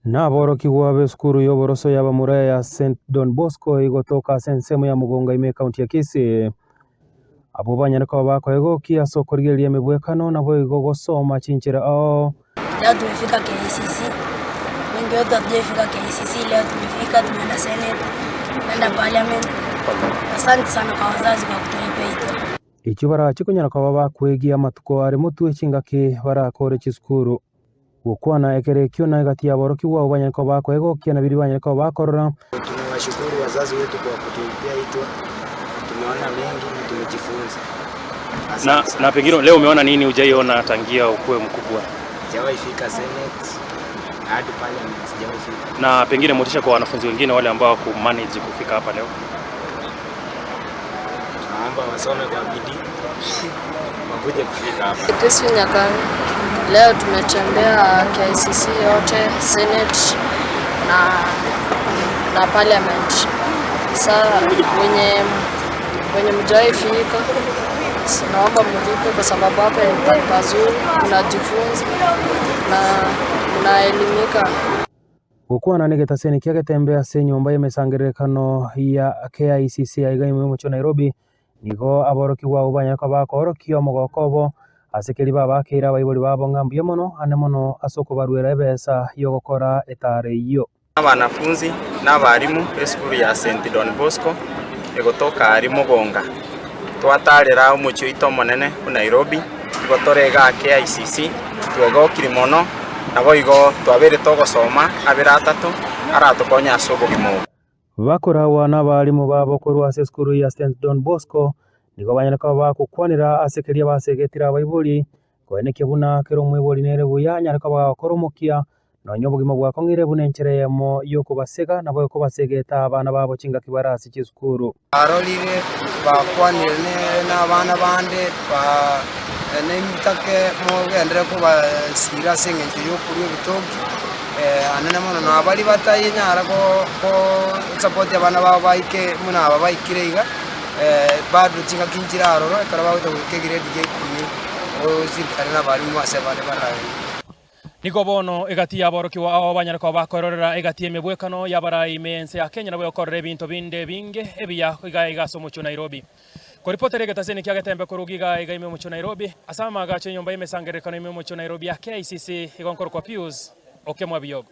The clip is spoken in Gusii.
Naborokigwa b'esukuru y'oboroso y'abamura ya St Don Bosco egotoka ase ensemo ya Mugonga ime ekaunti ya Kisii. Abwo banyare koba bakoegokia ase okorigereria emebwekano naboigo gosoma chinchera ao. Leo tumefika KICC, wengi wetu hatujaifika KICC, leo tumefika, tumeenda Senate, tumeenda Parliament. Asante sana kwa wazazi kwa kutulipia hii tour. Echio barache konyara koba bakwegia amatuko are motwe chingaki barakore chisukuru. Gokwana ekero ekio na egati y'aborokigwa abwo banyare koba bakoegokia na biria banyare koba bakorora. Tunawashukuru wazazi wetu kwa kutulipia hii tour. Tumeona mengi na tumejifunza. Na, Asante. na pengine leo umeona nini hujaiona tangia ukuwe mkubwa? Sijawahi fika Senate hadi Parliament sijawahi fika. Na pengine motisha kwa wanafunzi wengine wale ambao hawakumanage kufika hapa leo. Tunaomba wasome kwa bidii wakuje kufika hapa. Kesi Nyakang. Leo tumetembea KICC yote, Senate na, na Parliament. Sa wenye wenye mjawai fika, naomba mlipe kwa sababu hapa ni pahali pazuri, mnajifunza na mnaelimika. Gokwana negetaseni kia Getembe ase enyomba y'emesangererekano ya KICC aiga ime omochie o Nairobi, nigo aborokigwa abwo banyare koba bakoorokia omogoko obo ase keria babakeire abaibori babo ng'a mbuya mono ande mono ase okobaruera ebesa y'ogokora etaaro eyio. Abanafunzi na abalimu b'esukuru ya St Don Bosco egotoka aria Mogonga. Twatarera omochie oito omonene o Nairobi, igo tore igaa KICC, twegokire mono, naboigo twabeire togosoma abere atato aratokonye ase obogima obo. Bakoragwa nabalimu babo korwa ase esukuru ya St Don Bosco, nigo banyare koba bagokwanera ase keria basegetire abaibori, koenekia buna kera omoibori nere buya anyare koba agokora omokia, nonya obogima bwakong'ire buna enchera eyemo y'okobasega nabo ekobasegeta abana babo chingaki bare ase chisukuru. Barorire, bakwanire nabana bande, nintake mogenderere kobasiira ase engencho y'okorua ebitoki, anene mono na baria batayinyara gosapoti abana babo baike buna aba baikire iga, bado chingaki nchire aroro ekero bagocha goika egrade ya ikomi, osirikari na abalimu ase bare baragende. Nigo bono egati y'aborokigwa ao banyare koba bakoerorera egati y'emebwekano y'abarai ime y'ense ya Kenya nabo egokorera ebinto binde ebinge ebiya iga iga ase omochie o Nairobi. Koripotera egetaseni kia Getembe korwa iga iga ime omochie o Nairobi ase amaagacho y'enyomba y'emesangererekano ime omochie o Nairobi ya KICC igo nkorokwa Pius Okemwa Biyogo.